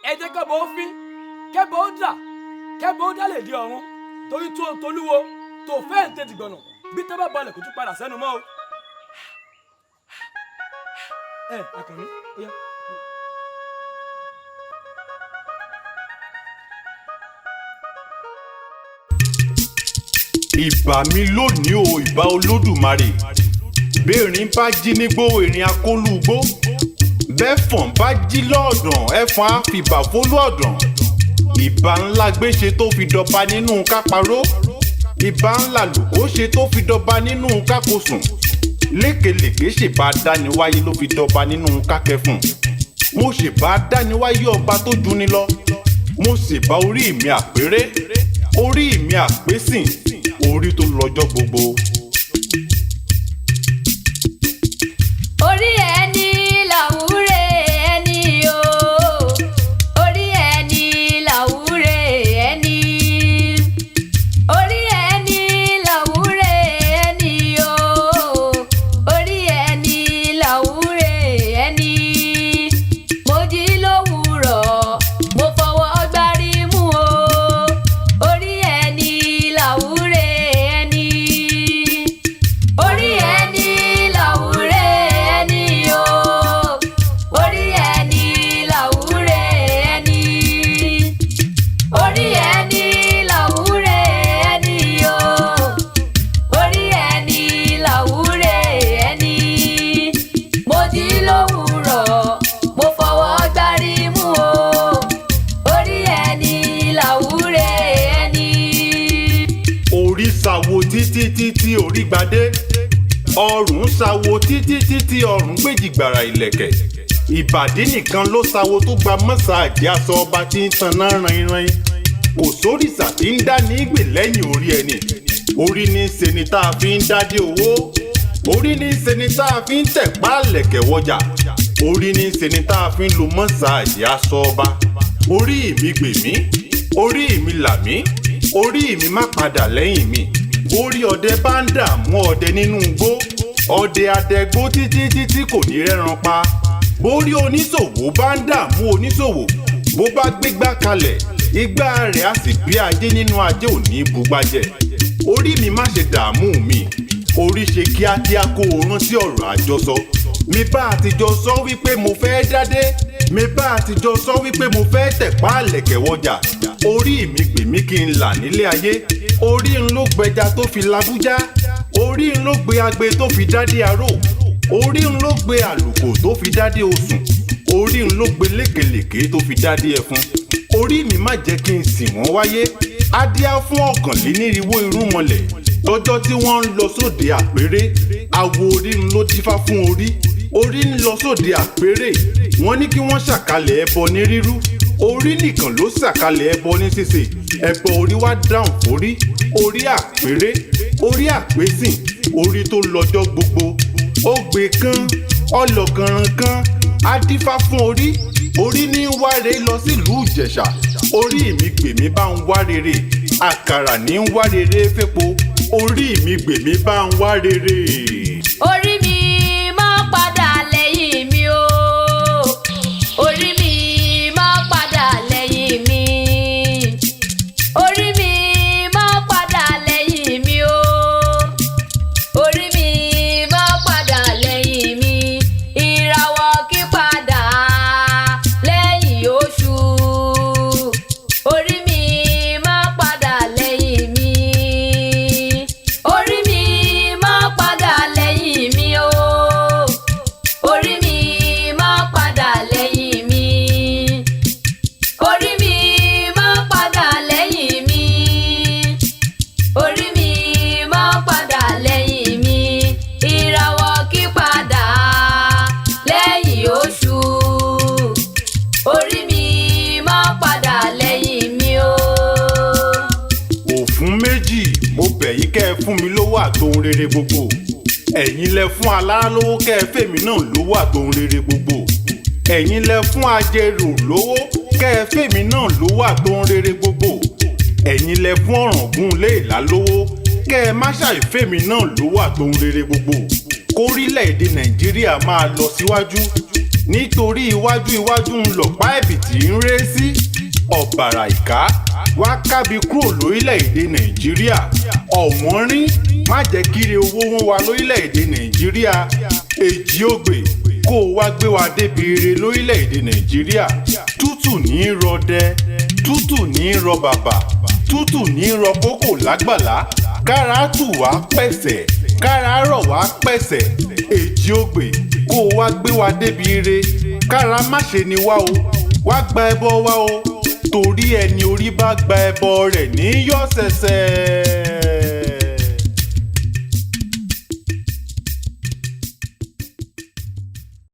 Ẹ jẹ́ kẹ́bọ̀ ó fín, kẹ́bọ̀ ó dà, kẹ́bọ̀ ó dá lè di ọ̀run, torí tó ń tolúwo tó fẹ́ ń tètè gbọ̀nà bí tẹ́ bá balẹ̀ kò tún padà sẹ́nu mọ́ o. Ẹ Àkànní, ó yá. Ìbà mi lónìí o, ìbà Olódùmarè. Béèrín bá jí nígbó, erin akólúgbó. Bẹ́fọ̀n bá jí lọ́ọ̀dàn, ẹ̀fọn á fìbà fólú ọ̀dàn. Ìbà ńlá gbéṣe tó fi dọba nínú káparó. Ìbà ńlá lùkó ṣe tó fi dọba nínú kákosùn. Lékelèké ṣèbá dániwáyé ló fi dọba nínú kákẹfùn. Mo ṣèbá dániwáyé ọba tó juni lọ. Mo ṣèbá orí mi àpérè, orí mi àpésìn, orí tó lọ́jọ́ gbogbo. Orí ẹni làwúre ẹni o, orí ẹni làwúre ẹni, orí ẹni làwúre ẹni o, orí ẹni làwúre ẹni. Mo jí lówùúrọ̀, mo fọwọ́ gbárí mú o, orí ẹni làwúre ẹni, orí ẹni làwúre ẹni o, orí ẹni làwúre ẹni, orí ẹni làwúre ẹni o, orí ẹni làwúre ẹni. Mo jí lówùúrọ̀, mo fọwọ́ gbárí mú o, orí ẹni làwúre ẹni. Orí sawo títí títí orí gbadé, ọrùn sawo títí títí ọrùn gbèjì gbàrà ìlẹ̀kẹ̀. Ìbàdí nìkan ló sawo tó gba mọ́sáàjì aṣọ ọba tí ń taná ranran. Kò sórìṣà tí ń dá ní ìgbè lẹ́yìn orí ẹni. Orí ní í ṣe ni tá a fi ń dádé owó. Orí ní í ṣe ni tá a fi ń tẹ̀pá lẹ̀kẹ̀ wọjà. Orí ní í ṣe ni tá a fi ń lo mọ́sáàjì aṣọ ọba. Orí mi gbè mí, orí mi là mí, orí mi má padà lẹ́yìn mi. Orí ọdẹ bá ń dààmú ọdẹ nínú igbó, ọdẹ adẹgbó títí títí kò ní rẹ́ran pa. Borí oníṣòwò bá ń dààmú oníṣòwò, bó bá gbégbá kalẹ̀, igbá rẹ̀ á sì bí ajé nínú, ajé ò ní bugbájẹ́. Orí mi má ṣe dààmú mi. Orí ṣe kíákíá kó o rántí ọ̀rọ̀ àjọsọ. Mi bá àtijọ́ sọ wípé mo fẹ́ dádé, mi bá àtijọ́ sọ wípé mo fẹ́ tẹ̀pá àlẹ̀kẹ̀ wọjà. Orí mi gbè mí kí n là nílé ayé. Orí ń ló gbẹja tó fi labújá. Orí ń ló gbé agbe tó fi dádé aró. Orí ń ló gbé àlùkò tó fi dádé osùn. Orí ń ló gbé lékelèké tó fi dádé ẹfun. Orí mi má jẹ́ kí n sìn wọ́n wáyé. Adíá fún 1,400 irúnmọlẹ̀ lọ́jọ́ tí wọ́n ń lọ sóde àpérè. Àwo orí ń ló dífá fún orí. Orí ń lọ sóde àpérè. Wọ́n ní kí wọ́n ṣàkalẹ̀ ẹbọ ní rírú. Orí nìkan ló ṣàkalẹ̀ ẹbọ ní ṣíṣe. Ẹbọ orí wá dáhùn forí. Orí àpérè, orí àpésìn, orí tó lọ́jọ́ gbogbo. Ó gbé kan, ọlọ́kànràn kan, adífá fún orí. Orí ní wáre lọ sílùú Ìjẹ̀ṣà. Orí mi gbè mí bá ń wá rere. Àkàrà ní ń wá rere fépo. Orí Mi gbèmí bá ń wá rere. Orí mi má padà lẹ́yìn mi o. Orí mi má padà lẹ́yìn mi. Orí mi má padà lẹ́yìn mi o. Orí mi má padà lẹ́yìn mi. Ìràwọ̀ kí padà lẹ́yìn oṣù. Orí mi má padà lẹ́yìn mi. Orí mi má padà lẹ́yìn mi o. Orí mi má padà lẹ́yìn mi. Orí mi má padà lẹ́yìn mi. Orí mi má padà lẹ́yìn mi. Ìràwọ̀ kí padà lẹ́yìn oṣù. Orí mi má padà lẹ́yìn mi o. Òfún méjì, mo bẹ̀ yín kẹ́ ẹ fún mi lówó àtohun rere gbogbo. Ẹ̀yin lẹ fún Alára lówó, kẹ́ ẹ fèmí náà lówó àtohun rere gbogbo. Ẹ̀yin lẹ fún Ajérò lówó, kẹ́ ẹ fèmí náà lówó àtohun rere gbogbo. Ẹ̀yin lẹ fún Ọ̀ràngún Léèlá lówó, kẹ́ ẹ má ṣàì fèmí náà lówó àtohun rere gbogbo, kórílẹ̀-èdè Nàìjíríà máa lọ síwájú, nítorí iwájú iwájú ń lọ̀pá ẹ̀bìtì ń ré sí. Ọ̀bàrà ìká wá kábi kúrò lórílẹ̀‐èdè Nàìjíríà. Ọ̀wọ́n rín, má jẹ́ kíre owó wọn wá lórílẹ̀‐èdè Nàìjíríà. Èjì ògbè, kó o wá gbé wa débi ire lórílẹ̀‐èdè Nàìjíríà. Tútù ní í rọdẹ, tútù ní í rọ bàbà, tútù ní í rọ kókò lágbàlá. Kára tù wá pẹ̀sẹ̀, kára rọ̀ wá pẹ̀sẹ̀. Èjì ògbè, kó o wá gbé wa débi ire. Kára má ṣe ni wá o, wá gba ẹbọ wá o, torí ẹni orí bá gba ẹbọ rẹ̀ ní yọ̀sẹ̀sẹ̀.